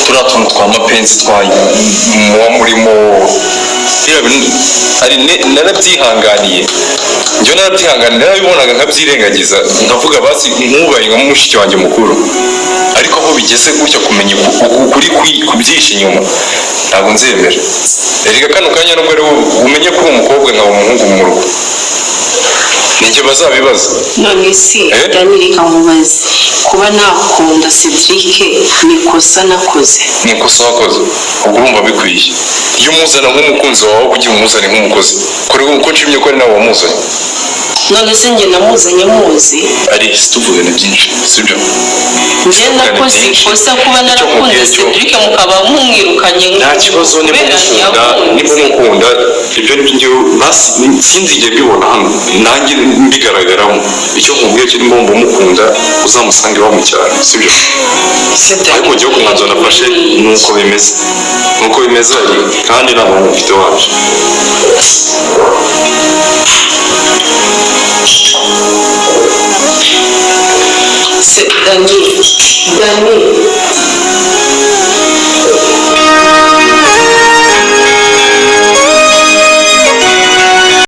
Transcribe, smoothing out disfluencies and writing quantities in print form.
Turiya tuntu twa mapenzi twa muba murimo, biriya bintu ari narabyihanganiye, njyewe narabyihanganiye, narabibonaga nkabyirengagiza, nkavuga basi nkubaye nka mushiki wanjye mukuru. Ariko aho bigeze gutya, kumenya ukuri kubyihishe inyuma, ntabwo nzemera. Erega kano kanya nubwo ari wowe, umenye ko uri umukobwa nkaba umuhungu mu rugo, ninjye bazabibaza. None se Eh? Dani, reka nkubaze, kuba nakunda Cedric ni ikosa nakoze? Ni ikosa wakoze. Ubwo urumva bikwiye iyo umuzana nk'umukunzi wawe, kugira umuzane nk'umukozi kore, uko nshimye ko ari nawe wamuzanye. None se njye namuzanye muzi? Ari tuvugane byinshi, sibyo? Njye nakoze ikosa kuba narakunze Cedric mukaba mumwirukanye? Nta kibazo, niba kubera mukunda, niba ntiyakunze. mukunda, ibyo ni byo. Njyewe basi sinzigera mbibona hano nanjye mbigaragaramo. Icyo nkubwiye cyo, niba wumva umukunda, uzamusange iwabo mu cyaro, sibyo? Ariko njyewe ku mwanzuro nafashe ni uko bimeze, ni uko bimeze, kandi nta muntu mfite wabyo. Se Dani, Dani.